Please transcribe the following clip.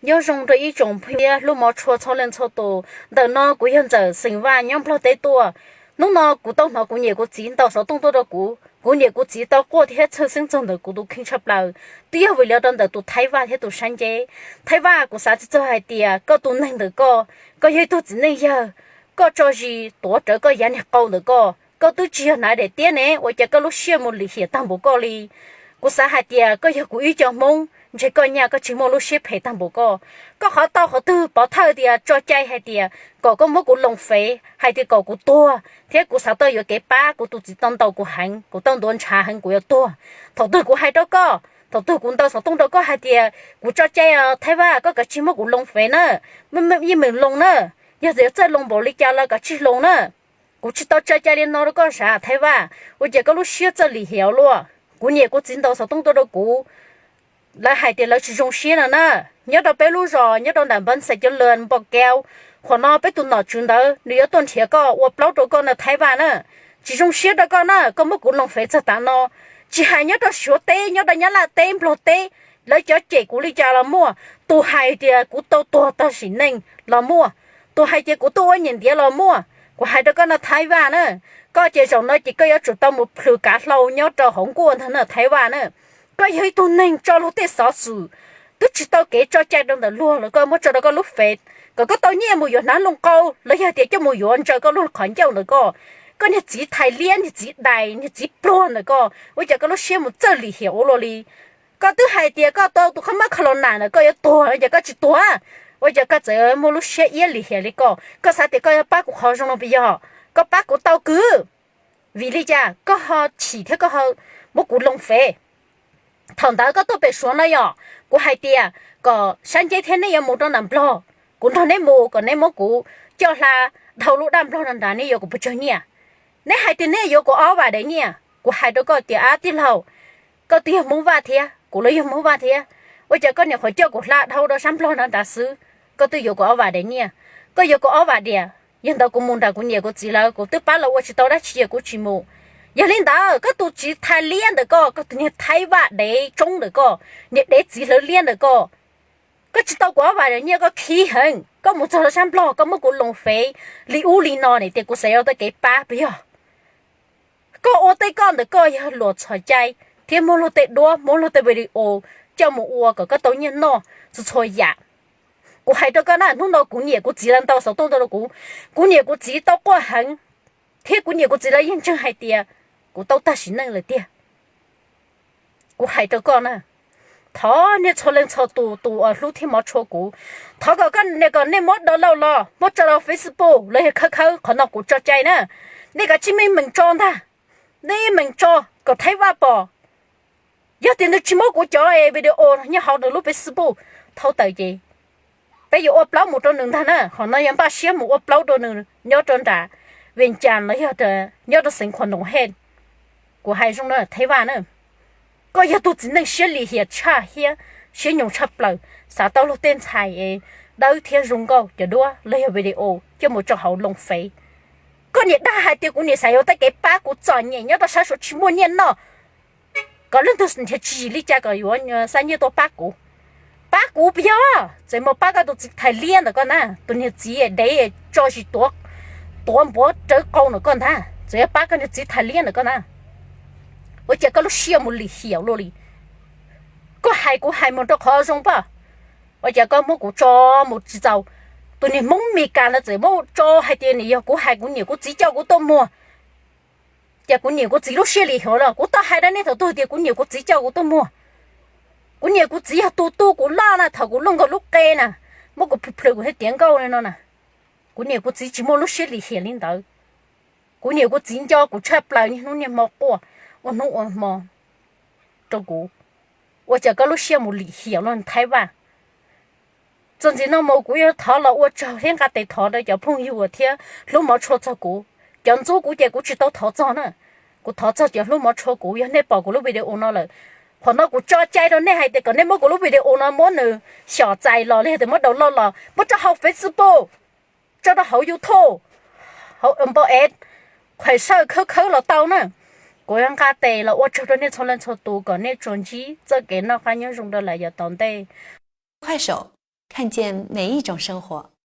Nyob zoo rau ib tsoom phooj ywg hlub mov tshua txhua leej txhua tus. Ntawm no kuv yog Ntxawm xeem Vaj nyob Nplog teb tuaj. Hnub no kuv tau hnov kuv niam kuv txiv ntaus xov tooj tuaj rau kuv. Kuv niam kuv txiv tau quaj thiab txhawj xeeb txog ntawm kuv tus kheej tshaj plaws, twb yog vim li rau ntawm tus Thaib Vaj thiab tus sab nceb. Thaib Vaj, kuv xav tsis txog hais tias koj tus neeg ntawm koj, koj yog ib tug txiv neej yawg, koj tso zis tuav rawv koj yav niag qau ntawm koj, koj twb tsis yog hnav daim tiab ne, ua cas koj lub siab mus lim hiam tag npaum koj li? Kuv xav hais tias koj yog kuv ib co Hmoob, ntshe koj nyaj koj tsis muaj lub siab phem tag npaum koj. Koj qhov tau qhov twg pov thawj tias tso cai hais tias kom koj muab kuv loo fev hais tias kom kuv tuag, thiab kuv xav tau yuav kev pab, kuv tus txiv tau ntaus kuv heev, kuv tau ntuav ntshav heev, kuv yuav tuag. Thaum twg kuv hais rau koj, thaum twg kuv ntaus xov tooj rau koj hais tias kuv tso cai, Thaib Vaj, koj kav tsij muab kuv loo fev na, yeej meem loo na, yog tias txawj loo npaum li cas los kav tsij loo na. Kuv tsis tau tso cai li no rau koj sav Thaib Vaj, ua cas koj lub siab txawj lim hiam luaj? Kuv niam kuv txiv ntaus xov tooj tuaj rau kuv, lawv hais tias lawv tsis zoo siab no na. Nyob rau peb lub zos nyob rau nram Npab Xais Cov Lwm Npo Kau, qhov no peb tus nom tswv ntawd nws yuav tuaj nrhiav koj ua plaub rau koj na Thaib Vaj na. Tsis zoo siab rau koj na, koj muab kuv loo fev txog tav no. Tsis hais nyob rau Suav teb, nyob rau Nyab Laj teb, Nplog teb, lawv cov cem kuv li cas los muaj, tus hais tias kuv tau tuag tag sim neej los muaj, tus hais tias kuv tuaj ua niam ntiav los muaj. Kuv hais rau koj no Thaib Vaj na, koj ces zaum no ces koj yuav tsum tau mus plhws kav hlau nyob rau hauv nkuaj ntag na Thaib Vaj na. Koj yog ib tug neeg tso luag tej xov xwm twb tsis tau kev tso cai rau ntawm luag los koj muab tso rau koj lub fev kom koj tau nyiaj mus yuav hnav loo qau los yog tias coj mus yuav ntsaws koj lub qhov ncauj ntawm koj. Koj niag txiv thais liab, niag txiv dais, niag txiv pluag ntawm koj, ua cas koj lub siab mus txawj lim hiam ua luaj li? Koj twb hais tias koj tau tus khaub mab kha los nas ntawm koj yuav tuag, ua cas koj tsis tuag? Ua cas koj txawm muaj lub siab iab lim hiam li koj? Koj xav tias koj yuav pab kuv qhov zoo no puas yog? Koj pab kuv tau kwv. Vim li cas koj ho chim thiab koj ho muab kuv loo fev? Thaum ntawd koj tuaj pem Suav no yog kuv hais tias kom sab nceb thiab neb yuav mus rau nram Nplog, kuv nrog neb mus kom neb muab kuv coj hla dhau lub daj Nplog no nrad, neb yuav kuv pes tsawg nyiaj? Neb hais tias neb yuav kuv ob vam daim nyiaj. Kuv hais rau koj tias, ab tij laug, koj twb yog Hmoob Vaj thiab, kuv los yog Hmoob Vaj thiab, ua cas koj nyuam qhuav coj kuv hla dhau rau sab Nplog no nrad xwb, koj twb yuav kuv ob vam daim nyiaj? Koj yuav kuv ob vam diam, yog ntawd kuv mus nram kuv niam kuv txiv lawv kuv twb pab lawv ua tsis tau dab tsi es kuv tsis mus. Yog li ntawd koj tus txiv thais liab ntawm koj, koj tus niag Thaib Vaj dev tsoob ntawm koj, niag dev txiv hlawv liab ntawm koj, koj tsis tau kuv ob vam daim nyiaj koj khib heev, koj mus txog rau sab Nplog koj muab kuv loo fev li ub li no ne, tias kuv xav yuav tau kev pab puas yog? Koj ua tej koj ntawm koj yog luam txhom cai thiab muab luag tej duab, muab luag tej video coj mus ua kom koj tau nyiaj noj txhua txhua yam. Kuv hais rau koj na, hnub no kuv niam kuv txiv lawv ntaus xov tooj tuaj rau kuv, kuv niam kuv txiv tau quaj heev, thiab kuv niam kuv txiv lawv yeej ntseeg hais tias kuv tau tag sim neej lawm tiag. Kuv hais rau koj na, thov nej txhua leej txhua tus, tus uas hlub thiab mov tshua kuv, thov kom koj, kom nej muab download los muab tso rau Facebook los yog khawb khawb, qhov no kuv tso cai na. Nej kav tsij meem tso ntag, nej meem tso kom Thaib Vaj pom. Yog tias nws tsis muab kuv cov video nyob hauv nws lub Facebook thau tawm ces peb yuav ua plaub mus rau nws ntag na. Qhov no yog npaj siab mus ua plaub rau nws nyob rau nram Vias Cas los yog nyob rau xeev Khuam Noom Hej. Kuv hais zoo na Thaib Vaj na, koj yog tus txiv neej siab lim hiam tshaj thiab siab nyoos tshaj plaws, xav tau luag tej ntxhais es dawb thiab zoo nkauj cov duab los yog video coj mus tso hauv loo fev. Koj niam dag hais tias kuv niam xav yuav tej kev pab, kuv txom nyem nyob rau sab Suav tsis muaj nyiaj noj, kom leej twg nrhiav tswv yim li cas kom yuav xa nyiaj tuaj pab kuv. Pab kuv puas yog? Txawm mus pab koj tus txiv thais liab ntawm koj na, tus niag txiv dev tso zis tuav, tuav npuav rawv qau ntawm koj ntag, txawm yuav pab koj niag txiv thais liab ntawm koj na. Ua cas koj lub siab mus lim hiam luaj li? Koj hais kuv hais mus rau qhov zoo pab, ua cas koj muab kuv tso mus tsis txaus? Tus niag Hmoob Mes Kas ntawd txawm muab tso hais tias nws yog kuv hais kuv niam kuv txiv coj kuv tuaj muag. Ces kuv niam kuv txiv lub siab lim hiam los kuv tau hais rau nej thaum twg tias kuv niam kuv txiv coj kuv tuaj muag? Kuv niam kuv txiv yog tus tu kuv loj na, thaum kuv luaj nkaus lub qe na, muab kuv plhws plhws kuv thiaj tiav nkauj li no na. Kuv niam kuv txiv tsis muaj lub siab lim hiam li ntawd. Kuv niam kuv txiv nco kuv tshaj plaws niaj hnub niaj hmo quaj ua hnub ua hmo rau kuv. Ua cas koj lub siab mus lim hiam luaj Thaib Vaj? Txuas ntxiv no mus kuv yuav thov los ua tsaug thiab nqa tes thov rau cov phooj ywg thiab hlub mov tshua txog kuv. Cov ntxub kuv ces kuv tsis tau thov txog na. Kuv thov txog cov hlub mov tshua kuv, yog nej pom kuv lub video no lawm, qhov no kuv tso cai rau nej hais tias kom nej muab kuv lub video no muab nws xyom txais los li tias muab download los muab tso hauv Facebook, tso rau hauv YouTube, hauv npau es, qhuav sawj khawb khawb los tau na. Kuv yuav nqa tes los ua tsaug rau nej txhua leej txhua tus kom nej tsuas ntsib txoj kev noj qab nyob zoo rau lawm yav tom ntej. 看见每一种生活。